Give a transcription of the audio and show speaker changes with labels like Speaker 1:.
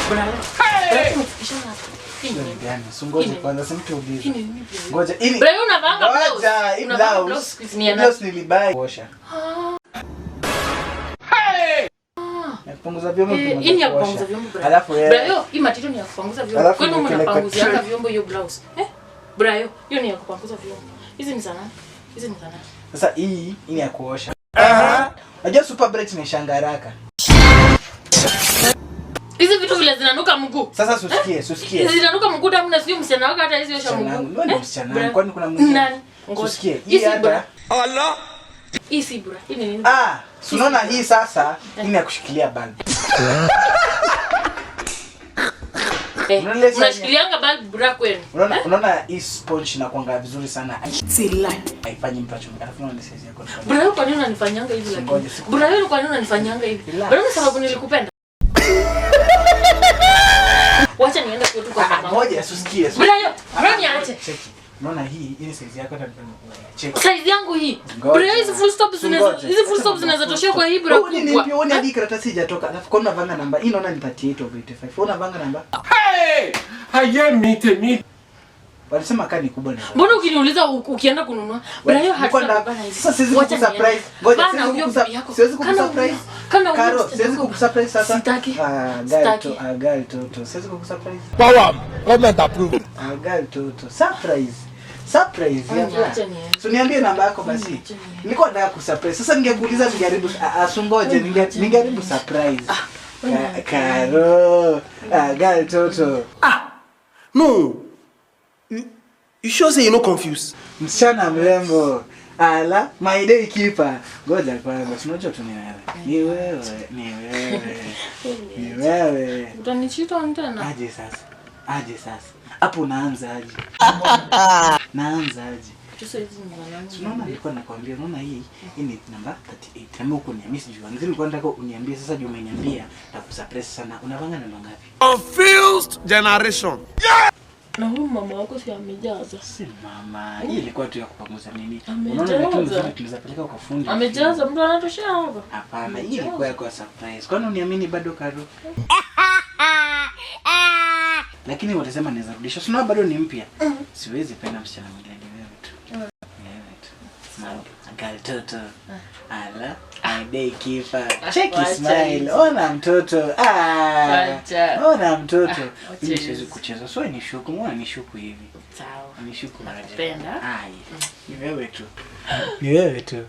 Speaker 1: Brayo. Umefikishana hapa. Hii ni nini?
Speaker 2: Gani? Si ngoje
Speaker 1: Hii ni-
Speaker 2: kwanza, si mtu
Speaker 1: Hii
Speaker 2: ulize.
Speaker 1: ni nini, Brayo?
Speaker 2: Ngoja ili
Speaker 1: Brayo, unavaanga blouse.
Speaker 2: Ngoja, hii
Speaker 1: Unavaanga
Speaker 2: blouse.
Speaker 1: blouse siku hizi ni
Speaker 2: Hii
Speaker 1: ya nani?
Speaker 2: blouse nilibuy. Osha. Ya kupanguza vyombo
Speaker 1: Eh,
Speaker 2: ukimaliza
Speaker 1: hii ni ya
Speaker 2: kuosha.
Speaker 1: kupanguza vyombo, Brayo.
Speaker 2: Alafu
Speaker 1: Brayo, hii material ni ya kupanguza vyombo.
Speaker 2: Alafu
Speaker 1: Kwani
Speaker 2: niwekele kwa
Speaker 1: mnapanguzianga
Speaker 2: tray.
Speaker 1: vyombo hiyo blouse? Eh? Brayo, hiyo ni ya kupanguza vyombo. Hizi ni za nani? Hizi ni za nani?
Speaker 2: Sasa hii ni ya kuosha. Unajua Super Bright ni shanga haraka.
Speaker 1: Hizi vitu vile zinanuka mguu.
Speaker 2: Sasa susikie, susikie.
Speaker 1: Zinanuka mguu damu na sio msichana wako hata hizi osha
Speaker 2: Msichana
Speaker 1: mguu.
Speaker 2: wangu, wewe ni
Speaker 1: Eh?
Speaker 2: msichana wangu,
Speaker 1: Brayo.
Speaker 2: kwani kuna mwingine?
Speaker 1: Nani? Ngoja.
Speaker 2: Susikie,
Speaker 1: Hii
Speaker 2: hii
Speaker 1: si
Speaker 2: hata
Speaker 1: bra. Hii si bra. Hii ni nini?
Speaker 2: Ah, si unaona hii sasa, hii ni ya kushikilia bulb.
Speaker 1: Eh,
Speaker 2: Unaona ile
Speaker 1: mnashikilianga bulb bra kwenu?
Speaker 2: Unaona hii sponge inakuanga vizuri sana. Haifanyi mtu achomeke. Alafu unaona size yako.
Speaker 1: Brayo, kwa nini unanifanyanga hivi lakini?
Speaker 2: Ngoja, siku-
Speaker 1: Brayo, kwa nini unanifanyanga hivi?
Speaker 2: Relax.
Speaker 1: Brayo, sababu nilikupenda. Wacha niende kwetu kwa
Speaker 2: Ah,
Speaker 1: mama.
Speaker 2: ngoja usikie.
Speaker 1: Brayo, Brayo niache.
Speaker 2: Cheki. Unaona hii ni size yako hata cheki.
Speaker 1: Size yangu hii.
Speaker 2: Ngoja.
Speaker 1: Brayo, hizi full stop zinaweza
Speaker 2: Ngoja.
Speaker 1: hizi full stop zinaweza toshea kwa hii bra
Speaker 2: Wewe ni
Speaker 1: kubwa.
Speaker 2: nipi? Wewe hadi karatasi haijatoka. Alafu kwa unavanga namba. Hii naona ni 38 over 85. Wewe unavanga namba?
Speaker 3: Hey! Ayé mi tèmi.
Speaker 2: Walisema kaa ni kubwa na.
Speaker 1: Mbona ukiniuliza ukienda kununua? Brayo,
Speaker 2: Nilikuwa
Speaker 1: hatutabana hivi.
Speaker 2: Sasa siwezi
Speaker 1: Wacha
Speaker 2: kukusurprise.
Speaker 1: niende.
Speaker 2: Ngoja,
Speaker 1: Bana,
Speaker 2: siwezi
Speaker 1: huyo bibi yako.
Speaker 2: siwezi
Speaker 1: Kana
Speaker 2: kukusurprise.
Speaker 1: kana huyo
Speaker 2: Karo,
Speaker 1: msichana
Speaker 2: siwezi
Speaker 1: wako.
Speaker 2: kukusurprise sasa.
Speaker 1: Sitaki.
Speaker 2: Ah, girl
Speaker 1: Sitaki.
Speaker 2: to, ah, girl toto. Siwezi kukusurprise.
Speaker 3: Power. Government approved.
Speaker 2: Ah, girl toto. Surprise. Surprise.
Speaker 1: Wewe
Speaker 2: ya
Speaker 1: niache niende.
Speaker 2: So niambie namba yako basi.
Speaker 1: Niache niende.
Speaker 2: Nilikuwa nataka kusurprise. Sasa ningekuuliza ningeharibu asungoje ningeharibu surprise.
Speaker 1: wewe niache.
Speaker 2: Karo. Ah, girl toto.
Speaker 4: No. You sure say you no confuse?
Speaker 2: Msichana mrembo. Ala, my day keeper. Ngoja kwanza, si unajua tu ni wewe. Ni wewe, ni wewe. Ni wewe.
Speaker 1: Utanichita tena.
Speaker 2: Aje sasa. Aje sasa. Hapo unaanza aje? Naanza aje?
Speaker 1: Sasa hizi ni za nani?
Speaker 2: Si unaona nilikuwa nakwambia, unaona hii ni namba 38. Na mimi huko ni mimi sijui. Nilikuwa nataka uniambie sasa juu umeniambia na kusurprise sana. Unavanga namba ngapi?
Speaker 3: Confused generation.
Speaker 1: Na huyu mama wako si amejaza.
Speaker 2: Si mama, hii ilikuwa tu ya kupanguza nini?
Speaker 1: Amejaza.
Speaker 2: Unaona lakini mzuri tunaweza peleka kwa fundi.
Speaker 1: Amejaza, mtu anatoshea hapa.
Speaker 2: Hapana, hii ilikuwa yako ya surprise. Kwani uniamini bado Karo? Lakini watasema naweza rudisha. Si unaona bado ni mpya. Siwezi penda msichana mwingine ni wewe tu. Ni wewe tu. Girl toto. Ala, my day keeper. Check
Speaker 1: Wacha
Speaker 2: smile.
Speaker 1: hizo.
Speaker 2: Ona mtoto. Ah.
Speaker 1: Wacha.
Speaker 2: Ona mtoto.
Speaker 1: Wacha
Speaker 2: Mimi
Speaker 1: hizo.
Speaker 2: siwezi kucheza. So nishuku, mbona nishuku hivi?
Speaker 1: Sawa.
Speaker 2: Nishuku aje.
Speaker 1: Nakupenda.
Speaker 2: Ai. Ni wewe tu. Ni wewe tu.